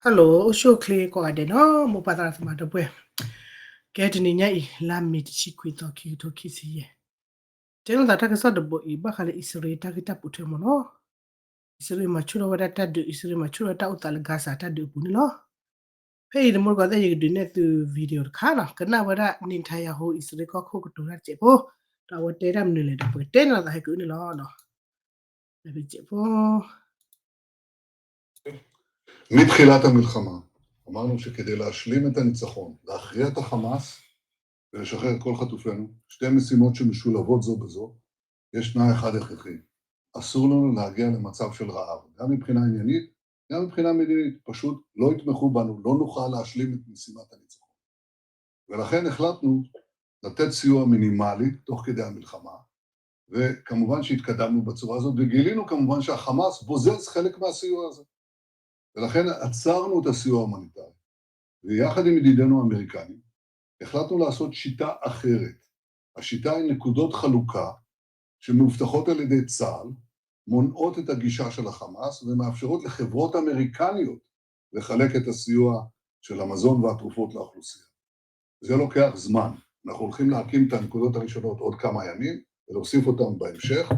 Hello အိၣ်ဆူၣ်အိၣ်ချ့ကိးဂၤဒဲးနီၤ မိၢ်ပၢ်သရၣ်သမါဒီပုၢ်ဝဲၢ်, ကဲတနံၤညါအံၤ လါမ့ၤတဆံခွံသီ ခံကထိခံဆံယဲၢ်, တဲလိာ်သးတၢ်ကစီၣ်တဘိအံၤ ဘၣ်ဃးလၢအံၣ်စရ့လးတၢ်ဂ့ၢ်တၢ်ပိာ်ထွဲမ့ၢ်နီၤ, အံၣ်စရ့လးမၤဆူၣ်ထီၣ်ဝဲဒၣ်တၢ်ဒုး အံၣ်စရ့လးမၤဆူၣ်ထီၣ်တၢ်အိၣ်သးလၢ Gaza တၢ်ဒုးအပူၤန့ၣ်လီၤ. ဖဲအံၤတမူတကိးသ့ၣ် ယကဒုးနဲၣ်သု video တခါနီၤ ကနၣ်ဝဲဒၣ် Netanyahu အံၣ်စရ့လးကီၢ်ခိၣ်ကတိၤတၢ်တစဲးဖိ, ဒီးအဝဲတဲတၢ်မနုၤလဲၣ်ဒီး ပကတဲန့ၣ်လီၤသးဟဲက့ၤန့ၣ်လီၤ. מתחילת המלחמה אמרנו שכדי להשלים את הניצחון, להכריע את החמאס ולשחרר את כל חטופינו, שתי משימות שמשולבות זו בזו, יש תנאי אחד הכרחי. אסור לנו להגיע למצב של רעב, גם מבחינה עניינית, גם מבחינה מדינית. פשוט לא יתמכו בנו, לא נוכל להשלים את משימת הניצחון. ולכן החלטנו לתת סיוע מינימלי תוך כדי המלחמה, וכמובן שהתקדמנו בצורה הזאת, וגילינו כמובן שהחמאס בוזז חלק מהסיוע הזה. ולכן עצרנו את הסיוע ההומניטרי, ויחד עם ידידינו האמריקנים, החלטנו לעשות שיטה אחרת. השיטה היא נקודות חלוקה שמאובטחות על ידי צה"ל, מונעות את הגישה של החמאס ומאפשרות לחברות אמריקניות לחלק את הסיוע של המזון והתרופות לאוכלוסייה. זה לוקח זמן. אנחנו הולכים להקים את הנקודות הראשונות עוד כמה ימים, ולהוסיף אותן בהמשך.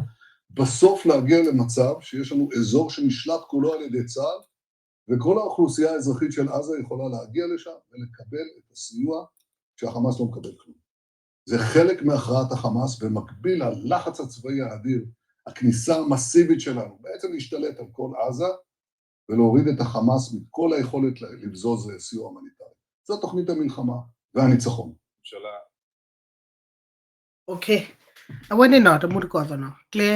בסוף להגיע למצב שיש לנו אזור שנשלט כולו על ידי צה"ל, וכל האוכלוסייה האזרחית של עזה יכולה להגיע לשם ולקבל את הסיוע שהחמאס לא מקבל כלום. זה חלק מהכרעת החמאס במקביל ללחץ הצבאי האדיר, הכניסה המסיבית שלנו, בעצם להשתלט על כל עזה ולהוריד את החמאס מכל היכולת לבזוז סיוע הומניטרי. זו תוכנית המלחמה והניצחון. Okay, အဝဲန့ၣ်နီၤ တမူတကိးသီနီၤ ကျဲ,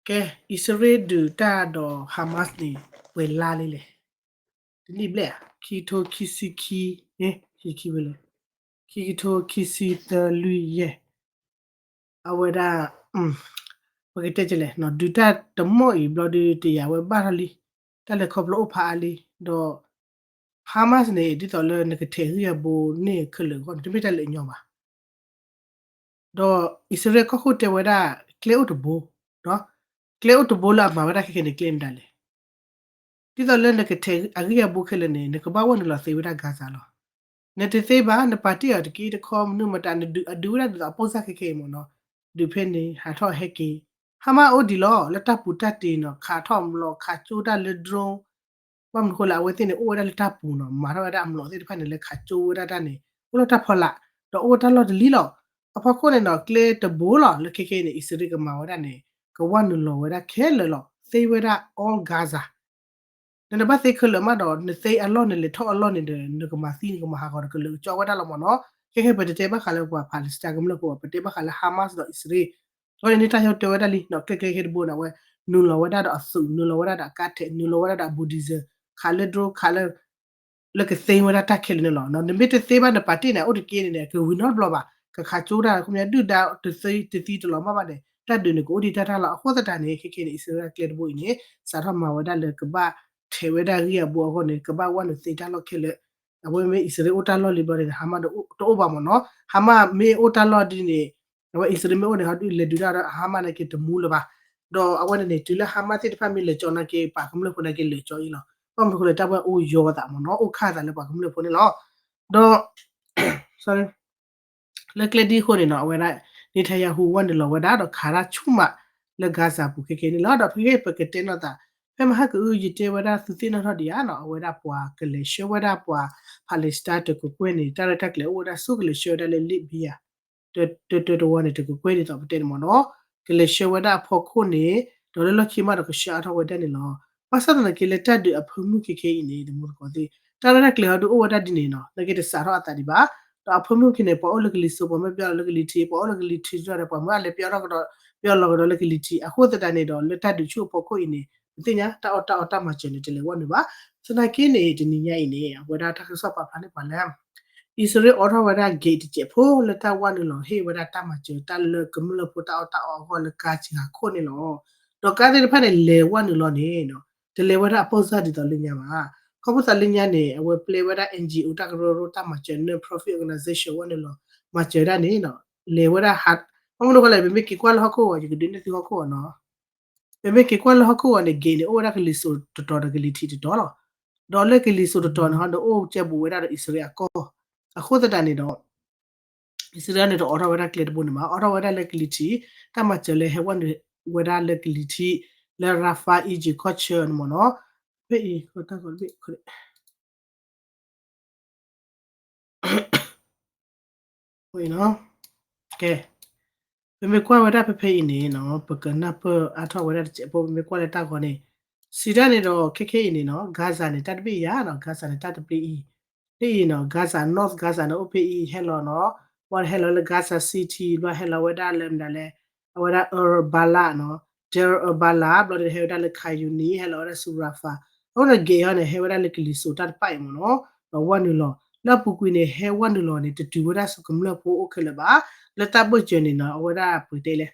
ကဲ အံၣ်စရ့လးဒုးတၢ်ဒီး Hamas န့ၣ် ပှဲၤလါလံလဲၣ်, တနံၣ်ဘျဲၣ်ဧါ ခံကထိခံဆံခံ, ခံဆံခံဝဲလဲၣ်, ခံကထိခံဆံသၢလွံၢ်ယဲၢ်, အဝဲဒၣ် ပကတဲကလဲၣ်နီၤ ဒုးတၢ်တမီၢ်အံၤဘျီဒုးတယာ်ဝဲဘၣ်ထီၣ်လံ, တၢ်လဲၤခီဖျိအိၣ်ဖးအါလံ, ဒီး Hamas န့ၣ် ဒ်သိးလၢနကထဲးဂံၢ်အဘိန့ၣ်ခဲလၢာ်အဂီၢ်န့ၣ် တမ့ၢ်တၢ်လၢအညီဘၣ်. ဒီးအံၣ်စရ့လးကီၢ်ခိၣ်တဲဝဲဒၣ် ကျဲအိၣ်တဘိ, ကျဲအိၣ်တဘိလၢအမၤဝဲဒၣ်ခဲခဲန့ၣ် ကျဲမတၤလဲၣ်, ဒ်သိးလၢနကထဲးအဂံၢ်အဘိခဲလၢာ်န့ၣ် နကဘၣ်ဝဲနုာ်လီၤသ့ဝဲဒၣ် Gaza လီၤ. နတသ့ဘၣ် နပာ်တ့ၢ်အီၤတက့ၢ်တခီ မနုၤမတၤ အဒုးဝဲဒၣ်ဒ်သိးအပိၢ်စၢ်ခဲခဲအံၤမ့ၢ်နီၤ, ဒုးဖဲန့ၣ် ဟးထီၣ်ဟဲက့ၤ, Hamas အိၣ်ဒံးလီၤ လၢတၢ်ပူၤတၢ်တ့ၤနီၤ ခးထီၣ်အမျိာ် ခးကၠိတၢ်လၢ drone, ဘၣ်မနုၤဃိလဲၣ် အဝဲသ့ၣ်န့ၣ် အိၣ်ဝဲဒၣ်လၢတၢ်ပူၤနီၤ မၤထီၣ်ဝဲဒၣ်အမျိာ်သ့ၣ်တဖၣ်န့ၣ် လၢခးကၠိဝဲဒၣ်တၢ်န့ၣ် အိၣ်လၢတၢ်ဖီလာ်, ဒီးအိၣ်တၢ်လီၢ်တလံၤလီၤ. အဖီခိၣ်န့ၣ်နီၤ ကျဲတဘိလီၤ လၢခဲခဲအံၤန့ၣ် အံၣ်စရ့လးကမၤဝဲဒၣ်န့ၣ် ကဝဲနုာ်လီၤဝဲဒၣ်ခဲလၢာ်လီၤ သ့ဝဲဒၣ် all Gaza နနဘၣ်သ့ခဲလၢာ်မးဒီး နသ့အလီၢ်န့ၣ် လဲၤထီၣ်အလီၢ်န့ၣ်ဒီး နကမၤသံ နကမၤဟးဂီၤဒီး ကလၢာ်ကကၠီဝဲဒၣ်လီၤမ့ၢ်နီၤ. ခဲခဲပတဲဘၣ်ဃးလၢပှၤ Palestine ကမျၢၢ်ဖိ ပတဲဘၣ်ဃးလၢ Hamas ဒီးအံၣ်စရ့လး, အဃိန့ၣ် တၢ်ဟဲတဲဝဲဒၣ်လံနီၤ ကျဲကျဲခဲတဘိန့ၣ် အဝဲ နုာ်လီၤဝဲဒၣ်ဒီးအသုး နုာ်လီၤဝဲဒၣ်ဒီးအကါထဲး နုာ်လီၤဝဲဒၣ်ဒီးအ bulldozer ခးလၢ drone ခးလၢ လၢကသ့ဝဲဒၣ်တၢ်ခဲလၢာ်န့ၣ်လီၤ. နမ့ၢ်တသ့ဘၣ်နပာ်တ့ၢ်န့ၣ် အိၣ်တက့ၢ်န့ၣ် ကဝံၤနီတဘျီဘၣ်, ကခးကၠိတၢ် ခီပညီဒုၣ်ဒါတသံတလီၤမးဘၣ်န့ၣ် တၢ်ဒုးန့ၣ် ကအိၣ်ဒံးတၢ်တၢ်လီၤ. အဃိသတးန့ၣ် ခဲခဲန့ၣ် အံၣ်စရ့လးကျဲတဘိအံၤန့ၣ် စးထီၣ်မၤဝဲဒၣ်လၢကဘၣ်ထဲးဝဲဒၣ်ဂံၢ်အဘိအဂီၢ်န့ၣ် ကဘၣ်ဝဲနုာ်သ့တၢ်လီၢ်ခဲလၢာ်. အဝဲမ့ၢ်အံၣ်စရ့လးအိၣ်တၢ်လီၢ်လံဘျီန့ၣ် Hamas တအိၣ်ဘၣ်မ့ၢ်နီၤ. Hamas မ့ၢ်အိၣ်တၢ်လီၢ်ဒ်န့ၣ် အဝဲအံၣ်စရ့လးမ့ၢ်အိၣ်န့ၣ် ဟီဒုးလဲၤဒုးတၢ်ဒီး Hamas န့ၣ်က့ၤတမူလၢၤဘၣ်. ဒီးအဝဲန့ၣ်န့ၣ် တုၤလၢ Hamas သ့ၣ်တဖၣ်မ့ၢ်လဲၤကၠီနာ်က့ ပှၤကမျၢၢ်ဖိနာ်က့လဲၤကၠီအံၤလီၤ. ဘၣ်မနုၤဃိလဲၣ် တၢ်ဝဲအိၣ်ယီၤသးမ့ၢ်နီၤ အိၣ်ခါသးလၢပှၤကမျၢၢ်ဖိန့ၣ်လီၤ. ဒီး လၢကျဲဒ်အဃိန့ၣ်နီၤ အဝဲဒၣ် Netanyahu ဝဲနုာ်လီၤဝဲဒၣ်ဒီးခးတၢ်ဆူၣ်မးလၢ Gaza ပူၤခဲကဲန့ၣ်လီၤ. ဒီးဖဲပကတဲနီၢ်သး ဖဲမဟါကအု ယတဲဝဲဒၣ်သုသ့ၣ်နီၣ်ထီၣ်ဒံးဧါနီၤ အဝဲဒၣ်ပှၤကလဲၤဆှၢဝဲဒၣ်ပှၤ Palestine တကကွဲၢ်န့ၣ် တၢ်ရဲၣ်တၢ်ကျဲၤအိၣ်ဝဲဒၣ်ဆူၣ် ကလဲၤဆှၢဝဲဒၣ်လၢ Libya တၢတၢတဝီန့ၣ် တကကွဲၢ်ဒ်သိးပတဲန့ၣ်မ့ၢ်နီၤ ကလဲၤဆှၢဝဲဒၣ်အဖီခိၣ်န့ၣ် ဒီးလၢလီၢ်ခံမးဒီးကဆှၢအါထီၣ်ဝဲဒၣ်န့ၣ်လီၤ. ဘၣ်ဆၣ်သနာ်က့လၢတၢ်ဒုးအဖၢမုၢ်ခဲခဲအံၤန့ၣ် တမူတကိးသ့ၣ် တၢ်ရဲၣ်တၢ်ကျဲၤဟီဒုးအိၣ်ဝဲဒၣ်ဒ်န့ၣ်နီၤ နာ်က့တစးထီၣ်အသးဒံးဘၣ်. ဒီးအဖၢမုၢ်ခဲန့ၣ် ပှၤအိၣ်လၢကလံၤစိး ပှၤမ့ၢ်ပျီလီၤလၢကလံၤထံး ပှၤအိၣ်လၢကလံၤထံးဒီး ပှၤမ့ၢ်အလဲၤပျီထီၣ်ကဒီး ပျီလီၤကဒီးလၢကလံၤထံး အဃိသတးန့ၣ်ဒီး လၢတၢ်ဒုးဆူၣ်အဖီခိၣ်အံၤန့ၣ် ပသ့ၣ်ညါ တၢ်အီၣ်တၢ်အီတၢ်မၤစၢၤန့ၣ် တလဲၤဝဲနုာ်ဘၣ်. သနာ်က့န့ၣ် တနံၤညါအံၤန့ၣ် အဝဲဒၣ်တၢ်ကစီၣ်ပာ်ဖျါန့ၢ်ပှၤလၢ အံၣ်စရ့လးအိးထီၣ်ဝဲဒၣ် gate တစဲးဖိလၢတၢ်ဝဲနုာ်လီၤဟ့ၣ်ဝဲဒၣ်တၢ်မၤစၢၤ တၢ်လၢကမျၢၢ်ဖိတၢ်အီၣ်တၢ်အီအဂီၢ်လၢကါစှၤခိၣ်န့ၣ်လီၤ. ဒီးကါသ့ၣ်တဖၣ်န့ၣ် လဲၤဝဲနုာ်လီၤန့ၣ် တလဲၤဝဲဒၣ်အပိၢ်စၢ်ဒ်သိးလၢညါဘၣ်. ခီဖျိသးလၢညါန့ၣ် အဝဲပျဲဝဲဒၣ် NGO တၢ်ကရၢကရိတၢ်မၤစၢၤ non-profit organization ဝဲနုာ်လီၤ မၤစၢၤဒၣ်န့ၣ် လဲၤဝဲဒၣ် ဘၣ်မနုၤဃိလဲၣ် ပမ့ၢ်က့ၤကွၢ်လၢဟီၣ်ခိၣ်ဂီၤ ယကဒုးနဲၣ်သုဟီၣ်ခိၣ်ဂီၤနီၤ ပမ့ၢ်က့ၤကွၢ်လၢဟီၣ်ခိၣ်ဂီၤန့ၣ် gate န့ၣ် အိၣ်ဝဲဒၣ်ကလံၤစိးတတီၤဒီးကလံၤထံးတတီၤလီၤ. ဒီးလၢကလံၤစိးတတီၤန့ၣ်ဟီ ဒီးအိၣ်ကဲဘူးဝဲဒၣ်ဒီးအံၣ်စရ့လးအကီၢ်, အဃိသတးန့ၣ်ဒီး အံၣ်စရ့လးန့ၣ်တအိးထီၣ်ဝဲဒၣ်ကျဲတဘိန့ၣ်မး, အိးထီၣ်ဝဲဒၣ်လၢကလံၤထံး, တၢ်မၤစၢၤလၢဟဲဝဲနုာ်ဝဲဒၣ်လၢကလံၤထံး, လၢ Rafah Egypt ကီၢ်ဆၢန့ၣ်မ့ၢ်နီၤ, ဖဲအံၤ ကဲ, ပမ့ၢ်ကွၢ်ဝဲဒၣ်ဖဲဖဲအံၤန့ၣ်နီၤ ပကနၢ်ပၢၢ်အါထီၣ်ဝဲဒၣ်တစဲးဖိ ပမ့ၢ်ကွၢ်လၢတၢ်ဂီၤန့ၣ်, စံးဒ်န့ၣ်ဒီး ခဲခဲအံၤန့ၣ်နီၤ Gaza န့ၣ် တၢ်တဘ့ၣ်ယၤနီၤ Gaza န့ၣ် တၢ်တဘ့ၣ်အံၤ, ဖဲအံၤနီၤ Gaza, North Gaza န့ၣ် အိၣ်ဖဲအံၤ ဟဲလီၤနီၤ, ဘၣ်ဟဲလီၤလၢ Gaza City ဘၣ်ဟဲလီၤဝဲဒၣ်လၢမနုၤလဲၣ်, အဝဲဒၣ် Deir al-Balah နီၤ, Deir al-Balah ဘျီဒီးဟဲဝဲဒၣ်လၢ Khan Younis ဟဲလီၤဝဲဒၣ်ဆူ Rafah, အဃိန့ၣ် ဂ့ၤအီၤန့ၣ် ဟဲဝဲဒၣ်လၢကလံၤစိးတၢ်တပၣ်အံၤမ့ၢ်နီၤ, ဒီးဝဲနုာ်လီၤ လၢအပူၤကွံာ်န့ၣ် ဟဲဝဲနုာ်လီၤန့ၣ် တတုၤဝဲဒၣ်ဆူကမျၢၢ်ဖိအိၣ်ခဲလၢာ်ဘၣ်, လၢတၢ်ဘၢၣ်စၢၤန့ၣ်နီၤ အဝဲဒၣ်ပှဲၤတဲလဲၣ်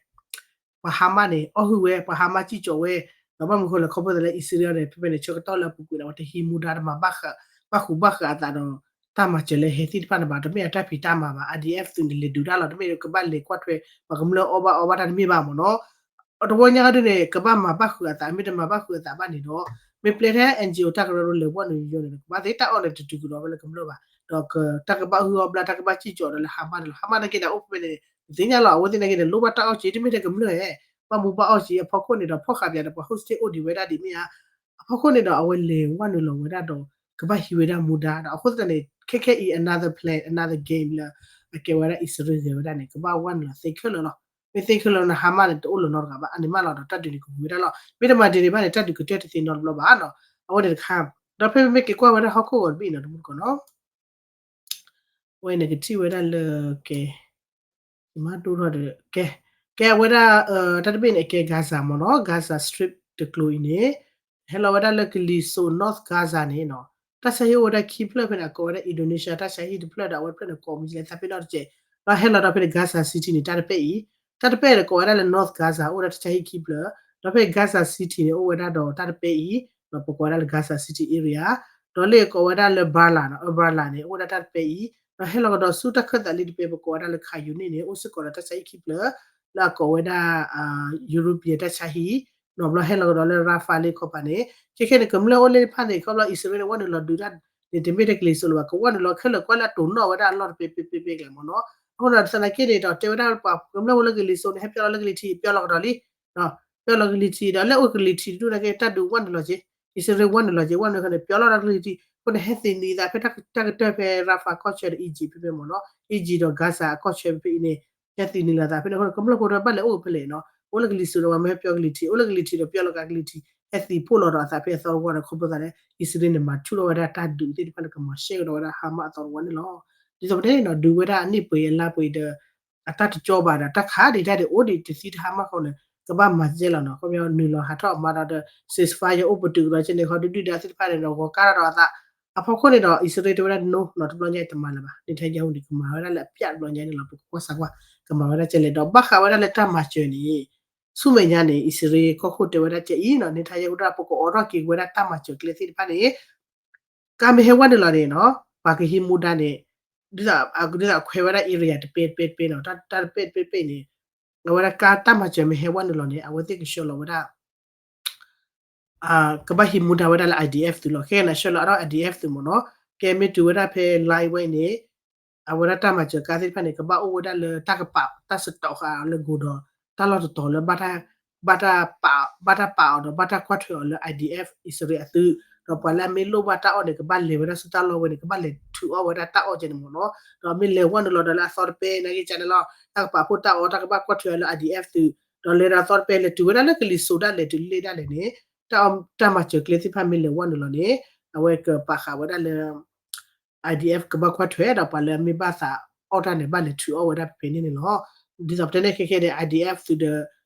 ပှၤ Hamas န့ၣ် အီၣ်ဟုၣ်ဝဲ, ပှၤ Hamas စံၣ်ကၠီၤဝဲ, ဒီးဘၣ်မနုၤဃိလဲၣ် ခီဖျိသးလၢအံၣ်စရ့လးန့ၣ် ဖဲဖဲန့ၣ် ဆၢကတီၢ်လၢအပူၤကွံာ်န့ၣ် အဝဲတဟံးမူဒါတမၤဘၣ်ဃး, ဘၣ်ဃူဘၣ်ဃးအသးဒီး တၢ်မၤစၢၤလၢဟဲသ့ၣ်တဖၣ်န့ၣ်ဘၣ်, တမ့ၢ်အတၢ်ဖံးတၢ်မၤဘၣ်, IDF သုးန့ၣ်လဲၤဒုးတၢ်လီၤ, တမ့ၢ်ကဘၣ်လဲၤကွၢ်ထွဲ ပှၤကမျၢၢ်အီၣ်ဘၣ်အီဘၣ်တၢ်တမ့ၢ်ဘၣ်မ့ၢ်နီၤ, အတဝီညါဒ်န့ၣ် ကဘၣ်မၤဘၣ်ဃုာ်အသး, မ့ၢ်တမၤဘၣ်ဃုာ်အသးဘၣ်န့ၣ်ဒီး မ့ၢ်ပျဲထဲ NGO တၢ်ကရၢကရိလဲၤဝဲနုာ်ယိန့ၣ် ကဘၣ်သ့တၢ်အီၣ်န့ၣ်တတုၤကဒီးဝဲလၢကမျၢၢ်ဘၣ်, ဒီးတၢ်ကဘၣ်ဟုၣ်အီၣ်ဘျၣ် တၢ်ကဘၣ်စံၣ်ကၠီၤဒီးလၢ Hamas န့ၣ်လီၤ, Hamas နာ်က့ဒီးအိၣ်ဖဲဖဲန့ၣ် ပသ့ၣ်ညါလီၤ, အဝဲသ့ၣ်နာ်က့န့ၣ် လိၣ်ဘၣ်တၢ်အီၣ်က့ တမ့ၢ်ထဲကမျၢၢ်ဧါ, ဘၣ်မူဘၣ်အီၣ်က့ အဖီခိၣ်န့ၣ်ဒီး ဖီၣ်ဃာ်ပၠးဒီးပှၤ hostage အိၣ်ဒံးဝဲဒၣ်ဒ်မ့ၢ်ဧါ, အဖီခိၣ်န့ၣ်ဒီး အဝဲလဲၤဝဲနုာ်လီၤဝဲဒၣ်ဒီး ကဘၣ်ဟံးဝဲဒၣ်မူဒါဒီး အဃိသတးန့ၣ် ခဲခဲအံၤ another plan, another game လၢ အကဲဝဲဒၣ်အံၣ်စရ့လးဂဲၤဝဲဒၣ်န့ၣ် ကဘၣ်ဝဲနုာ်လီၤသ့ခဲလၢာ်လီၤ, မ့ၢ်သ့ခဲလၢာ်န့ၣ် Hamas န့ၣ် တအိၣ်လၢၤနီတဂၤဘၣ်, အန့ၣ်မးလီၤဒီး တၢ်ဒုးန့ၣ်ကဝံၤဝဲဒၣ်လီၤ, မ့ၢ်တမၤဒ်န့ၣ်ဘၣ်န့ၣ် တၢ်ဒုးကတၢၢ်တသ့နီတဘျီဘၣ်နီၤ, အဝဲန့ၣ်တခါ, ဒီးဖဲမ့ၢ်က့ၤကွၢ်ဝဲဒၣ်ဟီၣ်ခိၣ်ဂီၤတဘ့ၣ်နီၤ တမူတကိးနီၤ အဝဲန့ၣ်ကထံၣ်ဝဲဒၣ်လၢ ကဲ, ယမၤဒိၣ်ထီၣ်ဒီး ကဲ, ကဲအဝဲဒၣ် တၢ်တဘ့ၣ်န့ၣ် အကဲ Gaza မ့ၢ်နီၤ, Gaza Strip တကျိၤအံၤန့ၣ် ဟဲလီၤဝဲဒၣ်လၢကလံၤစိး North Gaza န့ၣ်နီၤ, တၢ်ဆါဟံၣ်အိၣ်ဝဲဒၣ်ခံဖျၢၣ်ဖဲန့ၣ် အကိးဝဲဒၣ် Indonesia တၢ်ဆါဟံၣ်တဖျၢၣ်ဒီး အဝဲတဖျၢၣ်န့ၣ် ကိးမံၤလဲၣ်သးပ့ၤနီၣ်တကဲး, ဒီးဟဲလီၤဒီးဖဲန့ၣ် Gaza City န့ၣ် တၢ်တပဲၣ်အံၤ, တၢ်တပဲၣ်ဒီးကိးဝဲဒၣ်လၢ North Gaza အိၣ်ဝဲဒၣ်တၢ်ဆါဟံၣ်ခံဖျၢၣ်, ဒီးဖဲ Gaza City န့ၣ် အိၣ်ဝဲဒၣ်ဒီးတၢ်တပဲၣ်အံၤ, ဒီးပကိးဝဲဒၣ်လၢ Gaza City area, ဒီးလၢကိးဝဲဒၣ်လၢ Balah နီၤ, Balah န့ၣ် အိၣ်ဝဲဒၣ်တၢ်တပဲၣ်အံၤ, ဒီးဟဲလီၤကဒီးဆူတၢ်ခၢၣ်သးလံတပဲ ပကိးဝဲဒၣ်လၢ Khan Younis န့ၣ် အိၣ်စ့ၢ်ကီးဒီးတၢ်ဆါဟံၣ်ခံဖျၢၣ်, လၢအကိးဝဲဒၣ် European တၢ်ဆါဟံၣ်, နီၤဘျီဟဲလီၤကဒီးလၢ Rafah လၢခီပၤန့ၣ်, ခဲခဲန့ၣ် ကမျၢၢ်အိၣ်လၢတဖၣ်န့ၣ် ခီဖျိအံၣ်စရ့လးန့ၣ် ဝဲနုာ်လီၤဒုးတၢ်န့ၣ် တမ့ၢ်ထဲကလံၤစိးလၢၤဘၣ်, ကဝဲနုာ်လီၤခဲလၢာ်ကွၢ်လၢအတိာ်နီၣ်ဝဲဒၣ်အလီၢ်တပဲပဲပဲပဲကျဲမ့ၢ်နီၤ, အဃိဒီးသနာ်က့န့ၣ်ဒီး တဲဝဲဒၣ်ပှၤကမျၢၢ်အိၣ်လၢကလံၤစိးန့ၣ် ဟဲပၠီလီၤလၢကလံၤထံး ပၠီလီၤကဒီးလံ ပၠီလီၤကလံၤထံးဒီး လၢအိၣ်ကလံၤထံးတဒူၣ်နာ်က့ တၢ်ဒုးဝဲနုာ်လီၤက့ၤ, အံၣ်စရ့လးဝဲနုာ်လီၤက့ၤ ဝဲနုာ်လီၤန့ၣ် ပၠီလီၤဒီးကလံၤထံး, အဃိန့ၣ် ဟဲသံးနံၤသးဖဲတၢ်ကတၢၢ်ဖဲ Rafah ကီၢ်ဆၢဒီး Egypt ဖဲဖဲမ့ၢ်နီၤ, Egypt ဒီး Gaza အကီၢ်ဆၢဖဲဖဲအံၤန့ၣ် ဟဲသံးနံၤလီၤသးဖဲန့ၣ်အဃိန့ၣ် ကမျၢၢ်ဖိဒီးဘၣ်လဲၤအိၣ်ဖဲလဲၣ်နီၤ, အိၣ်လၢကလံၤစိးဒီးပှၤမ့ၢ်ဟဲပၠီကလံၤထံး, အိၣ်လၢကလံၤထံးဒီးပၠီလီၤက့ၤကလံၤထံး, ဟဲသံးဖှိၣ်လီၤဒီးအသးဖဲအသီတဝီဒီး ခီဖျိသးန့ၣ် အံၣ်စရ့လးန့ၣ် မၤထူၣ်ထီၣ်ဝဲဒၣ်တၢ်ဒုးသ့ၣ်တဖၣ်လၢကမၤရှဲကဒီးဝဲဒၣ် Hamas အသီတဝီန့ၣ်လီၤ. ဒ်သိးပတဲန့ၣ်နီၤ ဒုးဝဲဒၣ်အနံၣ်ပှဲၤအလါပှဲၤဒီး အတၢ်တကၠီဘၣ်ဒီး တၢ်ခးဒံးတၢ်ဒံးအိၣ်ဒံးတသံတဟါမၢ်ဃီန့ၣ် ကဘၣ်မၤစဲလီၤနီၤ, ခီပညီနုာ်လီၤဟးထီၣ်မၤဒီးဒီး ceasefire အိၣ်ပတုာ်ကဒီးကဲန့ၣ် ခီဒုၣ်ဒုၣ်ဒါသ့ၣ်တဖၣ်န့ၣ်ဒီး ဂီၤကါထီၣ်ဒီးအသး အဖီခိၣ်န့ၣ်ဒီး အံၣ်စရ့လးတဲဝဲဒၣ် no နီၤ တဘျီညါအံၤတမၤလၢၤဘၣ်, Netanyahu န့ၣ်ကမၤဝဲဒၣ်လၢအပျၢ်တဘျီညါန့ၣ်လီၤ, ပကကွၢ်စၢ်ကွၢ် ကမၤဝဲဒၣ်ကဲလဲၣ် ဒီးဘၣ်ဃးဝဲဒၣ်လၢတၢ်မၤစၢၤန့ၣ် ဆူမဲာ်ညါန့ၣ် အံၣ်စရ့လးကီၢ်ခိၣ်တဲဝဲဒၣ်ကဲအံၤနီၤ, Netanyahu ဒၣ်ပကအိးထီၣ်က့ၤဝဲဒၣ်တၢ်မၤစၢၤကျဲသ့ၣ်တဖၣ်န့ၣ် ကါမ့ၢ်ဟဲဝဲနုာ်လီၤန့ၣ်နီၤ ပှၤကဟံးမူဒါန့ၣ် ဒ်သိးအခွဲးဝဲဒၣ် area တပဲတပဲတပဲနီၤ, တၢ်တပဲတပဲတပဲန့ၣ် အဝဲဒၣ်ကါတၢ်မၤစၢၤမ့ၢ်ဟဲဝဲနုာ်လီၤန့ၣ် အဝဲသ့ၣ်ကဆှၢလီၤဝဲဒၣ် ကဘၣ်ဟံးမူဒါဝဲဒၣ်လၢ IDF သုးလီၤ, ခဲအံၤန့ၣ် ဆှၢလီၤအါထီၣ် IDF သုးမ့ၢ်နီၤ, ကဲမ့ၢ်တုၤဝဲဒၣ်ဖဲ line ဝဲအံၤန့ၣ် အဝဲဒၣ်တၢ်မၤစၢၤကါသ့ၣ်တဖၣ်န့ၣ် ကဘၣ်အိၣ်ဝဲဒၣ်လၢတၢ်ကပာ် တၢ်စတီးဃာ်လၢ godown တၢ်လီၢ်တတီၤလၢ ဘၣ်တၢ်ပာ်အီၤဒီး ဘၣ်တၢ်ကွၢ်ထွဲအီၤလၢ IDF အံၣ်စရ့လးအသုး, ဒီးပှၤလၢအမ့ၢ်လိၣ်ဘၣ်တၢ်အီၣ်န့ၣ် ကဘၣ်လဲၤဝဲဒၣ်ဆူတၢ်လီၢ်ဝဲန့ၣ် ကဘၣ်လဲၤထုးအီၣ်ဝဲဒၣ်တၢ်အီၣ်ကဲန့ၣ်မ့ၢ်နီၤ, ဒီးမ့ၢ်လဲၤဝဲနုာ်လီၤဒီးလၢအသီတပဲ နာ်က့ကန့ၣ်လီၤ တၢ်ကပာ်ဖှိၣ်တၢ်အီၣ် တၢ်ကဘၣ်ကွၢ်ထွဲအီၤလၢ IDF သုး, ဒီးလဲၤဒီးသီတပဲလဲၤတုၤဝဲဒၣ်လၢကလံၤစိးဒၣ်လဲာ်တုၤလၢဒၣ်လဲာ်န့ၣ် တၢ်မၤစၢၤကျဲသ့ၣ်တဖၣ်မ့ၢ်လဲၤဝဲနုာ်လီၤန့ၣ် အဝဲကပာ်ဃာ်ဝဲဒၣ်လၢ IDF ကဘၣ်ကွၢ်ထွဲဒီးပှၤလၢအမ့ၢ်ဘၣ်သးအီၣ်တၢ်န့ၣ် ဘၣ်လဲၤထုးအီၣ်ဝဲဒၣ်ဖဲန့ၣ်န့ၣ်လီၤ. ဒ်သိးပတဲန့ၣ်ခဲခဲန့ၣ် IDF သုးဒီး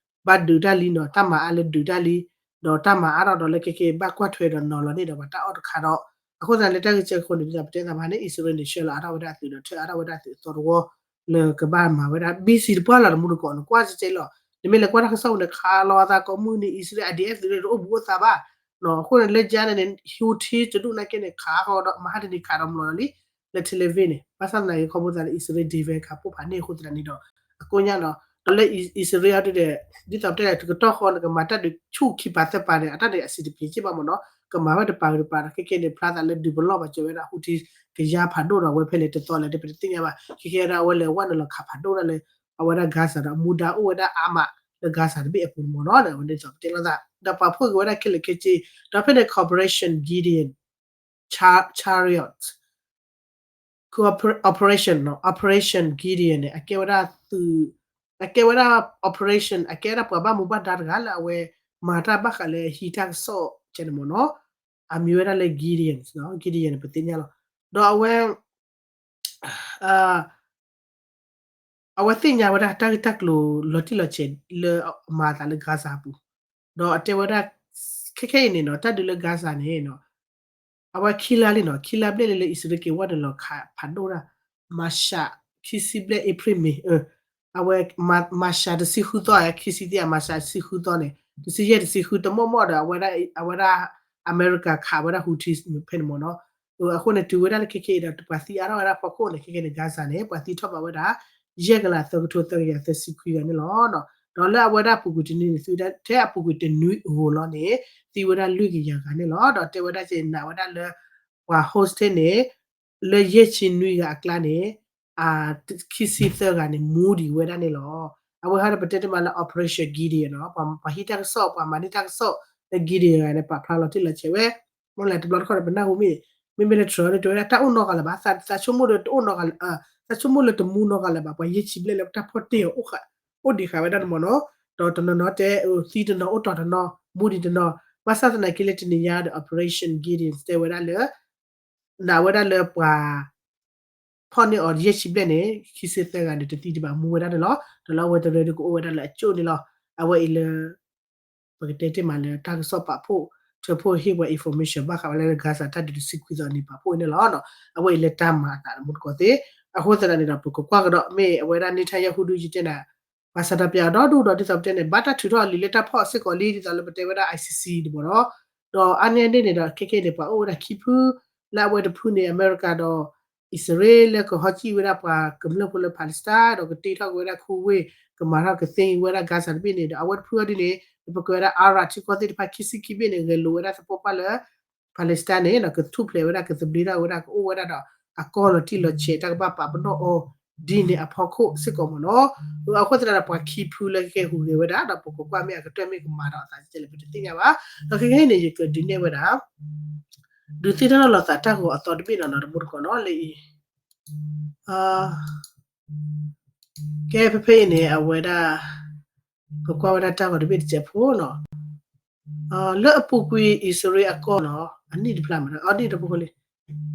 ဘၣ်ဒုးတၢ်လံနီၤ တၢ်မၤအါလၢဒုးတၢ်လံ, ဒီးတၢ်မၤအါထီၣ်ဒီးလၢခဲခဲဘၣ်ကွၢ်ထွဲဒီးနီၤလီၤန့ၢ်ဒီးပှၤတၢ်အီၣ်တခါဒီး အဃိသတးလၢတၢ်ဂ့ၢ်ကဲခိၣ်န့ၣ် ဒ်သိးပတဲသးမးန့ၣ် အံၣ်စရ့လးန့ၣ် ဆှၢလီၤအါထီၣ်ဝဲဒၣ်အသုးဒီး ထုးအါထီၣ်ဝဲဒၣ်အသုးအသီတဝီ လၢကဘၣ်မၤဝဲဒၣ် ဘံစံးတပှၢ်လီၤတမူတကိးန့ၣ် ကွၢ်စဲစဲလီၤ. နမ့ၢ်လဲၤကွၢ်တၢ်ကစီၣ်န့ၣ် ခးလီၤအသးကိးမုၢ်နံၤ အံၣ်စရ့လး IDF သုးန့ၣ် တအိၣ်ဘူးအိၣ်သးဘၣ်. အဃိန့ၣ် လၢကန့ၣ်န့ၣ် Houthi တဒူၣ်နာ်က့န့ၣ် ခးဃီဒီး မဟါတနံၤခးဒီးမျိာ်လီၤလံ လၢ Tel Aviv န့ၣ် ဘၣ်ဆၣ်သနာ်က့ ခီဖျိသးလၢ အံၣ်စရ့လး defense ခးဖှိၣ်ဖးန့ၢ်အဃိသတးန့ၣ်ဒီး အကိညါဒီး ဒီးလၢအံၣ်စရ့လးအီၤဒ်န့ၣ် ဒ်သိးပတဲန့ၣ် တကတီၢ်ဃီနကမၤတၢ်ဒုးဆူၣ်ခံပၤသၢပၤန့ၣ် အတၢ်န့ၣ်အဆံးတပ့ၤက့ဘၣ်မ့ၢ်နီၤ, ကမၤဝဲတပၤဝံၤတပၤဒီး ခဲကဲန့ၣ် ဖျါသးလၢဒုးပလီၢ်ပာ်စၢၤဝဲဒၣ် Houthi ကယါဖးဒိၣ်ဒီး အဝဲဖဲလဲၣ်တသီလဲၣ် ပတသ့ၣ်ညါဘၣ်. ခဲကဲဒၣ်အဝဲလဲၤဝဲနုာ်လီၤခးဖးဒိၣ်ဒၣ်လၢ အဝဲဒၣ် Gaza ဒီး မူဒါအိၣ်ဝဲဒၣ်အါမးလၢ Gaza တဘ့ၣ်အပူၤမ့ၢ်နီၤ ဒ်သိးပတဲလိာ်သး ဒီးပာ်ဖှိၣ်က့ၤဝဲဒၣ်ခဲလၢာ်ခဲဆ့ ဒီးဖဲန့ၣ် Operation Gideon Chariot Operation နီၤ Operation Gideon န့ၣ် အကဲဝဲဒၣ်သုး အကဲဝဲဒၣ် operation အကဲဝဲဒၣ်ပှၤဘၣ်မူဘၣ်ဒါတဂၤလၢအဝဲ မၤတၢ်ဘၣ်ဃးလၢဟံးတၢ်ကစီၣ်ကဲန့ၣ်မ့ၢ်နီၤ, အမံၤဝဲဒၣ်လၢ Gideon နီၤ Gideon န့ၣ် ပသ့ၣ်ညါလီၤ. ဒီးအဝဲ အဝဲသ့ၣ်ညါဝဲဒၣ်တၢ်ဂ့ၢ်တၢ်ကျိၤလီၤတံၢ်လီၤဆဲးလၢအမၤအသးလၢ Gaza အပူၤ, ဒီးအတဲဝဲဒၣ် ခဲခဲအံၤန့ၣ်နီၤ တၢ်ဒုးလၢ Gaza န့ၣ်နီၤ အဝဲခံလါလံနီၤ ခံလါဘျဲၣ်လံလၢအံၣ်စရ့လးက့ၤဝဲနုာ်လီၤခးဖးဒိၣ်ဒၣ် March ခံဆံဘျဲၣ် April May အဝဲ March တဆံဃုသီ ခံဆံသီ March တဆံဃုသီန့ၣ် တဆံယဲၢ်တဆံဃုတမီၢ်မီၢ်ဒီး အဝဲဒၣ် အမဲရကၤခးဝဲဒၣ် Houthi ဖဲန့ၣ်မ့ၢ်နီၤ. အဃိန့ၣ် တုၤဝဲဒၣ်လၢခဲခဲအံၤဒီး ပှၤသံအါထီၣ်ဝဲဒၣ်ဖီခိၣ်န့ၣ် ခဲခဲန့ၣ် Gaza န့ၣ် ပှၤသံထီၣ်ဘးဝဲဒၣ် ယဲၢ်ကလးသၢကထိသၢကယၤသၢဆံခွံဂၤန့ၣ်လီၤ. ဒီးလၢအဝဲဒၣ်အပူၤကွံာ်တနွံန့ၣ် သံဝဲဒၣ်ထဲအပူၤကွံာ်တနွံအဂီၤလီၤန့ၣ် သံဝဲဒၣ်လွံၢ်ကယၤဂၤန့ၣ်လီၤ. ဒီးတဲဝဲဒၣ်က့ၤနာ်ဝဲဒၣ်လၢ ပှၤ hostage န့ၣ် လၢယဲၢ်ဆံနွံဂၤအကျါန့ၣ် ခံဆံသၢဂၤန့ၣ် မူဒံးဝဲဒၣ်န့ၣ်လီၤ. အဝဲဟဲဒီးပတဲတမံၤလၢ Operation Gideon နီၤ ပှၤဟံးတၢ်ကစီၣ် ပှၤမၤန့ၢ်တၢ်ကစီၣ်လၢ Gideon ဂၤန့ၣ် ပာ်ဖျါလီၤတံၢ်လီၤဆဲးဝဲ မ့ၢ်လၢတဘျီတခီၣ်ဒီးပနၢ်ဟူမ့ၢ် မ့မ့ၢ်လၢ Trump န့ၣ်တဲဝဲဒၣ်တၢ်အိၣ်နီတဂၤလၢၤဘၣ် သးဆိကမိၣ်ဒီးတအိၣ်နီတဂၤလၢၤ သးဆိကမိၣ်လၢတမူနီတဂၤလၢၤဘၣ် ပှၤယဲၢ်ဆံဘျဲၣ်လၢတၢ်ဖီၣ်တ့ၢ်အီၤ အိၣ်ဒံးဃာ်ဝဲဒၣ်န့ၣ်မ့ၢ်နီၤ, ဒီးတနီၤနီၤတဲသံတနီၤအိၣ်တီၤတနီၤ မူဒံးတနီၤ ဘၣ်ဆၣ်သနာ်က့လၢတနံၤညါဒီး Operation Gideon တဲဝဲဒၣ်လၢ နာ်ဝဲဒၣ်လၢပှၤ ဖီၣ်န့ၢ်အီၤယဲၢ်ဆံဘျဲၣ်န့ၣ် ခံဆံသၢဂၤန့ၣ် တသံတဘၣ်မူဝဲဒၣ်န့ၣ်လီၤ. ဒီးလၢအဝဲတရၢဒီးကအိၣ်ဝဲဒၣ်လၢအကၠိၣ်န့ၣ်လီၤ. အဝဲအံၤလၢ ပကတဲတ့ၢ်မးလၢတၢ်ကစီၣ်ပာ်ဖှိၣ် ထၢဖှိၣ်ဟ့ၣ်ပှၤ information ဘၣ်ဃးဝဲလၢ Gaza တၢ်ဒုးတဆံခွံသီန့ၣ်ပာ်ဖှိၣ်န့ၣ်လီၤ. အဝဲအံၤလၢတၢ်မၤအသးတမူတကိးသ့ၣ် အဃိသတးန့ၣ်ဒီး ပကကွၢ်ကဒီး မ့ၢ်အဝဲဒၣ် Netanyahu ဒုးယတဲနၤ ပှၤစးထီၣ်ပျးအီၤဒီဒူၣ်ဒီး ဒ်သိးပတဲန့ၣ် ဘၣ်တၢ်ထုးထီၣ်လံာ်လၢတၢ်ဖီၣ်စ့ၢ်ကီးလံ ဒ်သိးလၢပတဲဝဲဒၣ် ICC တဘီဒီး ဒီးအါန့ၢ်အန့ၣ်န့ၣ်ဒီး ခဲကဲန့ၣ် ပှၤအိၣ်ဝဲဒၣ်ခံဖု လၢအဝဲတဖုန့ၣ် အမဲရကၤဒီး အံၣ်စရ့လးကဟီကံၣ်ဝဲဒၣ်ပှၤကမျၢၢ်ဖိလၢ Palestine ဒီးကတ့ထီၣ်က့ၤဝဲဒၣ်ခူဝ့ၢ် ကမၤထီၣ်ကသ့ဝဲဒၣ် Gaza တဘ့ၣ်န့ၣ်ဒီး အဝဲတဖုအီၤဒ်န့ၣ် ပကဝဲဒၣ် Arab ထံကီၢ်သ့ၣ်တဖၣ်ခံဆံခံဘ့ၣ်န့ၣ် ဂဲၤလိာ်ဝဲဒၣ်သပှၢ်ပှၢ်လၢ Palestine န့ၣ်ဒီး ကထူၣ်ဖျဲးဝဲဒၣ် ကသဘျ့ထီၣ်ဝဲဒၣ် ကအိၣ်ဝဲဒၣ်ဒီး အကီၢ်လီၤတံၢ်လီၤဆဲး တၢ်ကဘၣ်ပာ်ပနီၣ်အီၤ ဒ်န့ၣ်အဖီခိၣ်စ့ၢ်ကီးမ့ၢ်နီၤ. အဃိသတးဒီး ပှၤခံဖုလၢကဟူးဂဲၤဝဲဒၣ် ဒီးပကကွၢ်မ့ၢ်အကတၢၢ်မ့ၢ်ကမၤဒီးအသးကဲလဲၣ် ပတသ့ၣ်ညါဘၣ်. ဒီးခဲကနံၣ်အံၤန့ၣ် ယကဒုးနဲၣ်ဝဲဒၣ် ဒုးသ့ၣ်နီၣ်ထီၣ်လိာ်သးတၢ်ဂီၤအသီတဘ့ၣ်နီၤ တမူတကိးနီၤ လၢအံၤ ကဲဖဲဖဲအံၤန့ၣ် အဝဲဒၣ် ပကွၢ်ဝဲဒၣ်တၢ်ဂီၤတဘ့ၣ်တစဲးဖိနီၤ လၢအပူၤကွံာ်အံၣ်စရ့လးအကီၢ်နီၤ အနံၣ်တဖျါမး အနံၣ်တဖိလံ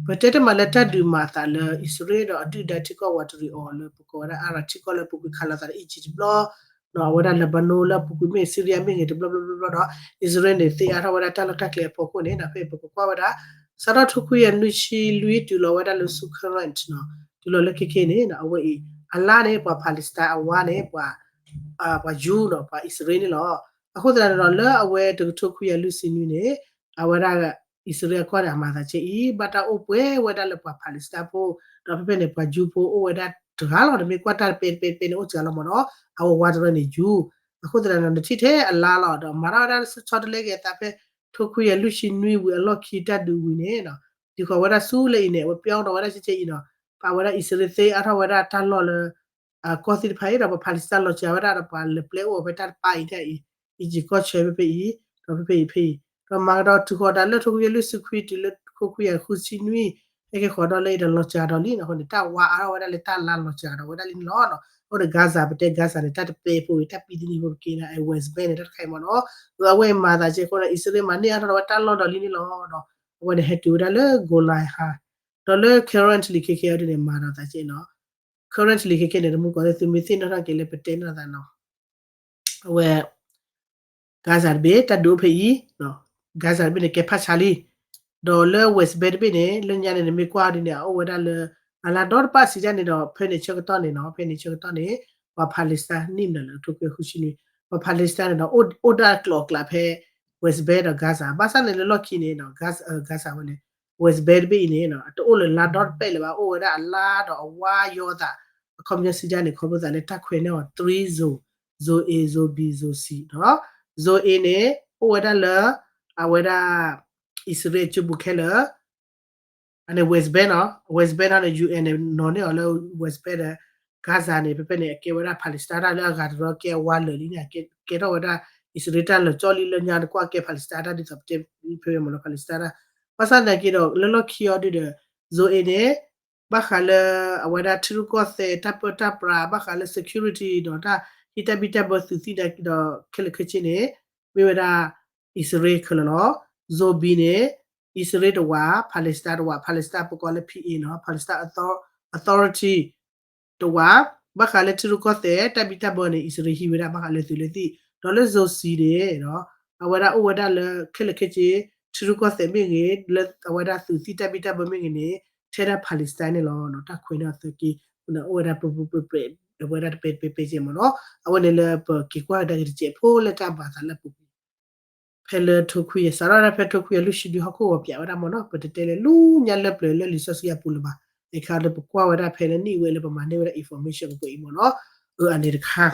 ပတဲတမံၤလၢတၢ်ဒုးမၤအသးလၢအံၣ်စရ့လးဒီးအဒုၣ်ဒါထံကီၢ်ဝးတရံးအီၤလၢပကိးဝဲဒၣ် Arab ထံကီၢ်လၢအပူၤကွံာ်ခးလိာ်သးလၢ Egypt တဘျီ အဝဲဒၣ် Lebanon လၢအပူၤကွံာ်မ့ၢ် Syria မ့ၢ်ဂ့ၤတဘျီဘျီဘျီဘျီဒီး အံၣ်စရ့လးန့ၣ် သ့အါထီၣ်ဝဲဒၣ်တၢ်လီၢ်တၢ်ကျဲအဖီခိၣ်န့ၣ် ဖဲပကကွၢ်ဝဲဒၣ် စးထီၣ်ထိခွံကယၤနွံဆံလွံၢ်တုၤလီၤဝဲဒၣ်လၢဆူ current နီၤ တုၤလီၤလၢခဲကနံၣ်အံၤန့ၣ် အဝဲအံၤ အလါန့ၣ် ပှၤ Palestine အဝါန့ၣ် ပှၤ ပှၤယူၤနီၤ ပှၤအံၣ်စရ့လးန့ၣ်လီၤ. အဃိသတးန့ၣ်ဒီး လၢအဝဲတကထိခွံကယၤလွံၢ်ဆံနွံန့ၣ် အဝဲဒၣ် အံၣ်စရ့လးအကီၢ်န့ၣ် အမၤသးကဲအံၤ ဘၣ်တၢ်အိၣ်ပှဲၤဝဲဒၣ်လၢပှၤ Palestine ဖိ ဒီးဖဲဖဲန့ၣ် ပှၤယူၤဖိအိၣ်ဝဲဒၣ်တဂၤလီၤ နမ့ၢ်ကွၢ်တၢ်တပဲတပဲတပဲန့ၣ် အိၣ်စှၤလီၤမ့ၢ်နီၤ အဝဲဝါတရၢန့ၣ်ယူၤ အဃိသတးန့ၣ်ဒီး နထံၣ်ထဲအလါလီၤ ဒီးမၤထီၣ်ဝဲဒၣ်ဆီတလဲက့ၤအသးဖဲ ထိခွံကယၤလွံၢ်ဆံနွံဝံၤအလီၢ်ခံတၢ်ဒုးဝံၤန့ၣ် ဒုးဃီၤဝဲဒၣ်ဆူလၢအံၤန့ၣ် အဝဲပျီဒီးဝဲဒၣ်ကဲကဲအံၤနီၤ ပာ်ဝဲဒၣ်အံၣ်စရ့လးသ့အါထီၣ်ဝဲဒၣ်တၢ်လီၢ်လၢ ကီၢ်သ့ၣ်တဖၣ်အံၤဒီး ပှၤ Palestine လီၤစှၤဝဲဒၣ်ဒီး ပှၤလဲၤပျဲအိၣ်ဝဲဖဲတၢ်တပၤအံၤန့ၣ်အံၤ Egypt ကီၢ်ဆၢဖဲဖဲအံၤ ဒီးဖဲဖဲအံၤဖဲအံၤ ဒီးမၤကဒီးတုၤဃီၤဒၣ်လၢထိခွံကယၤလွံၢ်ဆံခွံတုၤလၢထိခွံကယၤဃုဆံနွံ ဟဲက့ၤဃီၤဒီးလၢအံၤဒီးလီၤစှၤဒီးလံနီၤ အဃိန့ၣ် တၢ်ဝါအါထီၣ်ဝဲဒၣ်လၢတၢ်လါလီၤစှၤဒီးဝဲဒၣ်လံန့ၣ်လီၤ. အဃိန့ၣ် Gaza ပတဲ Gaza န့ၣ် တၢ်တပဲဖိအံၤ တၢ်ပံတနံၤဖိပက့ၤန့ၣ် West Bank န့ၣ် တၢ်တခါအံၤမ့ၢ်နီၤ အဝဲမၤသးကဲအဃိန့ၣ် အံၣ်စရ့လးမၤန့ၢ်အါထီၣ်ဝဲတၢ်လီၢ်ဒီးလံန့ၣ်လီၤ. အဝဲန့ၣ်ဟဲတုၤဝဲဒၣ်လၢ Golan ဟါ ဒီးလၢ currently ခဲကနံၣ်အံၤဒ်န့ၣ် မၤဒီးသးကဲနီၤ currently ခဲကနံၣ်န့ၣ် တမူတကိးသ့ၣ် သုမ့ၢ်သ့ၣ်နီၣ်ထီၣ်က့ၤလၢပတဲနီၣ်သးနီၤ အဝဲ Gaza တဘ့ၣ် တၢ်ဒုးအိၣ်ဖဲအံၤ Gaza တဘ့ၣ်န့ၣ် ကဲဖးဆါလံ ဒီးလၢ West Bank တဘ့ၣ်န့ၣ် လၢညါန့ၣ် နမ့ၢ်ကွၢ်ဒ်န့ၣ် အအိၣ်ဝဲဒၣ်လၢ အလါဒီတပၤစံးဒ်န့ၣ်ဒီး ဖဲန့ၣ်ဆၢကတီၢ်န့ၣ်နီၤ ဖဲန့ၣ်ဆၢကတီၢ်န့ၣ် ပှၤ Palestine န့ၣ်မနုၤလၢထိခွံကယၤဃုဆံနွံ ပှၤ Palestine န့ၣ်ဒီး အိၣ်ဒၣ်ကျိၤအကျဲဖဲ West Bank ဒီး Gaza ဘၣ်ဆၣ်န့ၣ်လၢလီၢ်ခံန့ၣ်နီၤ Gaza ဝဲန့ၣ် West Bank တဘ့ၣ်အံၤန့ၣ် တအိၣ်လၢလါဒီတပၤလၢၤဘၣ် အိၣ်ဝဲဒၣ်အလါဒီးအဝါယီၤသး အခီပညီစံးဒ်န့ၣ် ခီဖျိသးလၢတၢ်ခွဲးန့ၢ်အီၤ three zone, zone A, zone B, zone C နီၤ. zone A န့ၣ် အိၣ်ဝဲဒၣ်လၢ အဝဲဒၣ် အံၣ်စရ့လးအစုပူၤခဲလၢာ် အန့ၣ် West Bank နီၤ, West Bank နီၤန့ၣ် ယူၣ်အဲၣ်န့ၣ် နီၤန့ၢ်အီၤလၢ West Bank ဒီး Gaza န့ၣ် ဖဲဖဲန့ၣ် အကဲဝဲဒၣ် Palestine တၢ်လၢအဂၤတရီကဲအဝါလၢာ်လံန့ၣ် ကဲထီၣ်ဝဲဒၣ် အံၣ်စရ့လးတၢ်လီၤကၠီလံလၢညါတကွၢ်ကဲ Palestine တၢ်ဒ်သိးပတဲဖဲဖဲမ့ၢ်နီၤ Palestine တၢ် ဘၣ်ဆၣ်သနာ်က့ဒီး လၢလီၢ်ခံအီၤဒုဒီး zone A န့ၣ် ဘၣ်ဃးလၢ အဝဲဒၣ်ထံရူၢ်ကီၢ်သဲးတၢ်ပၢတၢ်ပြး ဘၣ်ဃးလၢ security ဒီးတၢ်ဟံးတၢ်ဘံၣ်တၢ်ဘၢသုးသံၣ်နာ်က့ဒီး ခဲလၢာ်ခဲဆ့န့ၣ် မ့ၢ်ဝဲဒၣ် အံၣ်စရ့လးခဲလၢာ်လီၤ. zone B န့ၣ် အံၣ်စရ့လးတဝး Palestine တဝး Palestine ပကိးလၢ P A နီၤ Palestine Author- Authority တဝး ဘၣ်ဃးလၢထံရူၢ်ကီၢ်သဲး တၢ်ဘံၣ်တၢ်ဘၢန့ၣ် အံၣ်စရ့လးဟံးဝဲဒၣ် ဘၣ်ဃးလၢသုးလၢသံၣ် ဒီးလၢ zone C န့ၣ်ဒီး အဝဲဒၣ်အိၣ်ဝဲဒၣ်လၢခဲလၢာ်ခဲဆ့ ထံရူၢ်ကီၢ်သဲးမ့ၢ်ဂ့ၤ လၢအဝဲဒၣ်သုးသံၣ်တၢ်ဘံၣ်တၢ်ဘၢမ့ၢ်ဂ့ၤန့ၣ် ထဲဒၣ် Palestine န့ၣ်လီၤ. တၢ်ခွဲးန့ၢ်အီၤသၢက့ အိၣ်ဝဲဒၣ်ပူပူပြဲပြဲ အဝဲဒၣ်တပဲတပဲပဲကဲမ့ၢ်နီၤ အဝဲန့ၣ်လၢပက့ၤကွၢ်ကဒါက့ၤတစဲးဖိလၢတၢ်ဘၣ်သးလၢအပူၤကွံာ် ဖဲလၢထိခွံ စးထီၣ်ဝဲဒၣ်ဖဲထိခွံအလွံၢ်ဆံဒုဟီၣ်ခိၣ်ဂီၤပၠးဝဲဒၣ်မ့ၢ်နီၤ ပတတဲလဲၤလၢညါလၢပျၢၤလၢလံာ်စီဆှံအပူၤလၢၤဘၣ် အခါလၢပကွၢ်ဝဲဒၣ်ဖဲလၢနံၣ်ဝဲလၢပမၤန့ၢ်ဝဲဒၣ် information ပပှဲၤအံၤမ့ၢ်နီၤ အၢ အန့ၣ်တခါ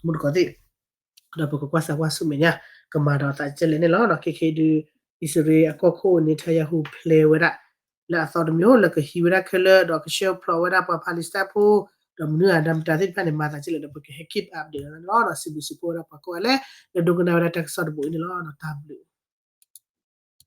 မူတကိးသ့ၣ် ဒီးပကကွၢ်စၢၤကွၢ်ဆူမဲာ်ညါ ကမၤဒီးသးကဲလဲၣ်န့ၣ်လီၤ. ခဲခဲဒု အံၣ်စရ့လးအကီၢ်ခိၣ် Netanyahu ဖျဲဝဲဒၣ် လၢအသီတမံၤလၢကဟံးဝဲဒၣ်ခဲလၢာ် ဒီးကဆှၢဖျိးဝဲဒၣ်ပှၤ Palestine ဖိ ဒီးမနုၤအတၢ်မတၤသ့ၣ်တဖၣ်န့ၣ် မၤသးကဲလဲၣ်ဒီး ပကဟဲ keep update လီၤ ဒီးစံးဘျုးစံးဖှိၣ်ဝဲဒၣ်ပှၤကိးဂၤလၢ လၢဒိကနၣ်ဝဲဒၣ်တၢ်ကစီၣ်တဘိအံၤန့ၣ်လီၤ. ဒီးတၢ်ဘျုး